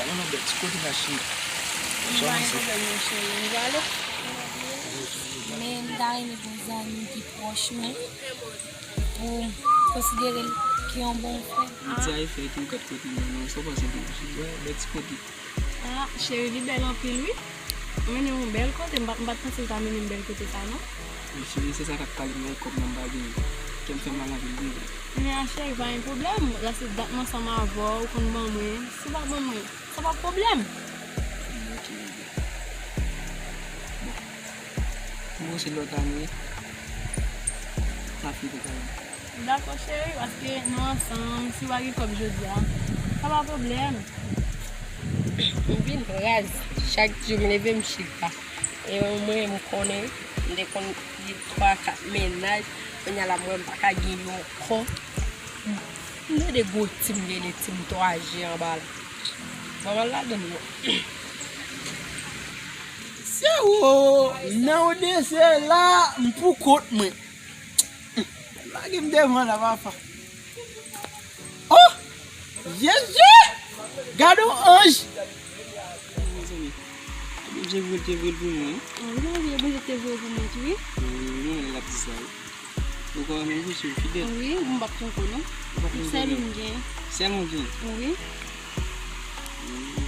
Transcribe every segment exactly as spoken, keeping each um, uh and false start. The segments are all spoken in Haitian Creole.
Non, non, Bèt, kote n al cheri? M pa gen pwoblèm non, cheri. M prale. Men m ta renmen gen yon zanmi ki pwòch mwen pou m konsidere l ki yon bon frè. Ou di a e fè tou kat kote nan non, sa w panse de ou? Bèt, kote? Ah, cheri, li bèl anpil, wi. Ou mennen m yon bèl kote, m pa, m pa t panse l ta mennen m bèl kote sa, non. Men cheri, se sa k ap pale m nan kòm nan m pa gen. Kè m fè mal anpil, wi. Men a cheri, pa gen pwoblèm. La se dat m ansanm avè w, ou konn ban mwen. Si w pa ban mwen, sa pa pwoblèm. Ok, bebe. Bon. Bon, se lòt ane, n ap fete kay mwen. Dakò, cheri, paske nou ansanm, si w pa gen kòb jodi a, sa pa pwoblèm. M vin raz. Chak jou m leve, m chita. E mwen, m konnen, m te konn gen twa, kat mennaj. Kounye a la, mwen, m pa ka gen yon ankò. M gen de gwo tim, m gen de tim twa je anba la. Mwen, m al ladan l, non. Se ou, nan ou de se la, m pou kont mwen. Lage m devan la, papa. Oh! Jezi! Gade yon anj! Mezanmi, Bondye vre te vre l pou mwen, wi. Wi, Bondye te vre l pou mwen tou, wi. Wi, mwen, l ap di sa, wi. Ou kwè menm jesou fidèl? Wi, m p ap twonpe w, non. Ou p ap twonpe w, non. Sèl ou m gen. Sèl ou m gen? Wi. Hmm.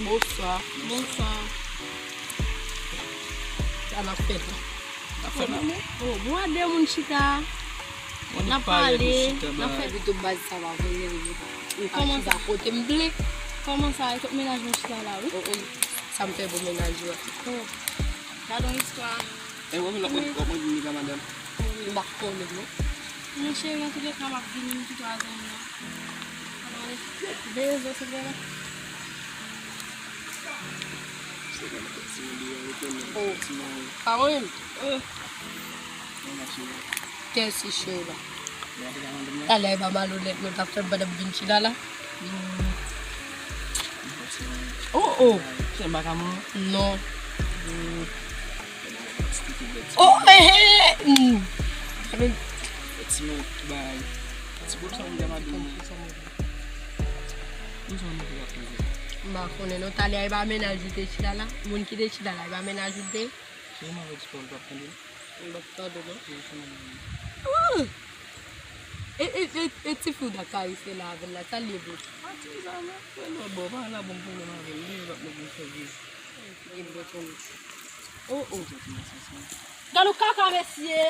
Bonswa. Bonswa. Sa n ap fè la? N ap fè lanmou. Oh, bon, a de moun chita. N ap pale, n ap fè. Epi tou baz sa pa voye. Ou pa chita kote m vle. Kòman sa? E kot mennaj mwen chita la, wi. Oh, oh. Sa m fè pou mennaj ou a. Oh. Gad yon istwa. E w ap manje, w ap manje li ka madanm? M pa konnen non. Mon cheri, antouleka, m ap vini, m tou twa zanmi an. Veye zo, silvouplè. Oh, pa mwen menm. Tèt si cho la. Talè pa malonèt, nou t ap fè m pandan m vin chita la. Oh, oh. Se m pa ka mwen. Non. Oh, eh, eh, eh. Ti mwen bay. Ti bout sa m gen madanm. M pa konnen non, talè a e pa mennaj ou te chita la. Moun ki te chita la, e pa mennaj ou te. Se mwen ki di pa w, l p ap tande. L p ap tande non. Oh! E, e, e, e ti fi w t ap karese la avè l la, sa l ye vre? A ti sa non, fè lòt bò, pa la ban m pwoblèm avè l, li menm l p ap mèt vin fè vye. Gen bò tonbe. Oh, oh. Gad yon kaka, mesye.